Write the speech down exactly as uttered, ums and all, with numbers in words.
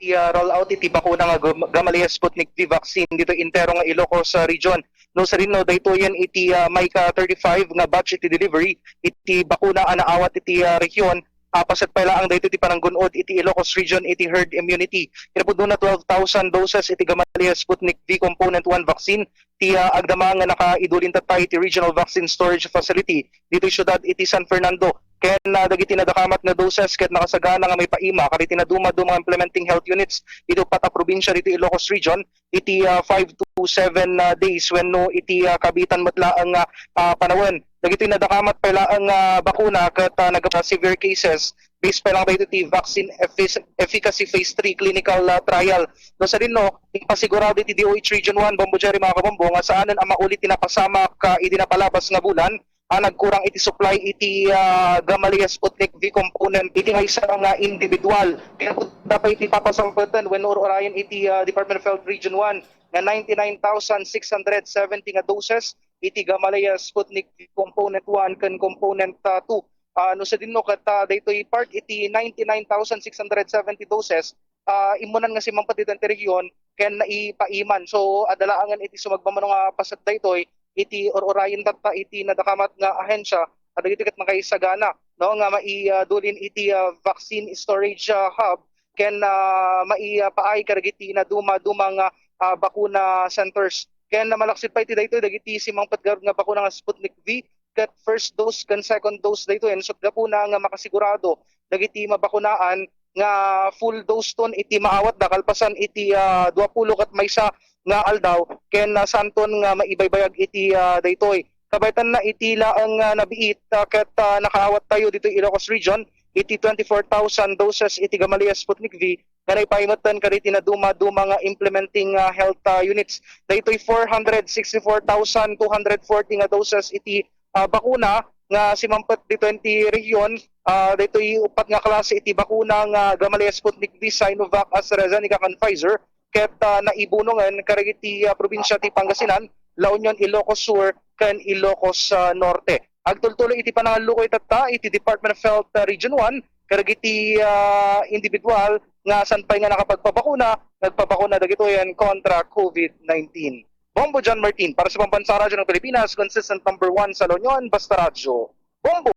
iti, ah, rollout iti bakuna nga gam-, Gamaleya Sputnik V vaccine ditoy entero nga Ilocos, ah, region. No, sadino, daytoyen iti, ah, maika thirty-five nga batch iti delivery iti bakuna a naawat iti, ah, rehiyon. Ah, paset pay laeng daytoy ti pananggun-od iti Ilocos region iti herd immunity. Kinapudno na twelve thousand doses iti Gamaleya Sputnik V component one vaccine ti, ah, agdama nga nakaidulin tatta iti Regional Vaccine Storage Facility ditoy siudad iti San Fernando. Ken, ah, dagiti nadakamat nga doses ket nakasagana nga maipaima kadagiti naduma-duma nga implementing health units iti uppat a probinsia ditoy Ilocos Region iti, ah, five to seven, ah, days wenno iti, ah, kabitan met laeng nga, ah, panawen. Dagitoy nadakamat pay laeng nga bakuna ket, ah, nag-, ah, severe cases based pa lang daytoy ti vaccine effic-, efficacy phase three clinical, ah, trial. No, sadino, ipasigurado iti D O H Region one, Bombo Jerry, mga kabombo, nga saanen a mauli ti napasamak, ah, idi napalabas nga bulan, ah, nagkurang iti supply iti, ah, Gamaleya Sputnik V component iti maysa nga individual. Kaya po dapat iti papasampatan wenno ur-urayan iti, ah, Department of Health Region one nga ninety-nine thousand six hundred seventy nga doses iti Gamaleya Sputnik V component one ken component, ah, two. Ah, no, sadino ket, ah, daytoy part iti ninety-nine thousand six hundred seventy doses, ah, immunan nga simmangpet ditoy ti region ken naipaiman. So, adda laengen iti sumagmamano nga paset daytoy iti ur-urayen tatta iti nadakamat nga ahensya, adda ditoy ket makaisagana, no, nga mai-, ah, dulin iti, ah, vaccine storage, ah, hub ken, ah, mai-, ah, paay kadagiti naduma-duma nga, ah, bakuna centers. Ken malaksid pay iti daytoy dagiti simmangpet garud nga bakuna nga Sputnik V ket first dose ken second dose daytoy, insut gapuna nga makasigurado dagiti mabakunaan nga full dose ton iti maawatda kalpasan iti, ah, duapulo ket maysa nga aldaw ken, ah, saanton nga maibaybayag iti, ah, daytoy. Kabaytanna iti laeng nga nabiit, ah, ket, ah, nakaawat tayo ditoy Ilocos Region iti twenty-four thousand doses iti Gamaleya Sputnik V nga naipaimetten kadagiti naduma-duma nga implementing, ah, health, ah, units. Daytoy four hundred sixty-four thousand two hundred forty nga doses iti, ah, bakuna nga simmangpet ditoy ti rehiyon. Ah, daytoy uppat nga klase iti bakuna nga Gamaleya Sputnik V, Sinovac, AstraZeneca, ken Pfizer. Ket, ah, naibunongen kadagiti, ah, probinsia ti Pangasinan, La Union, Ilocos Sur, ken Ilocos, ah, Norte. Agtultuloy iti panangallukoy tatta iti Department of Health, ah, Region one, kadagiti, ah, individual nga saan pay nga nakapagpabakuna, nagpabakuna dagitoyen kontra COVID nineteen. Bombo John Martin para sa Pambansang Radyo ng Pilipinas, consistent number one sa La Union, Basta Radyo. Bombo!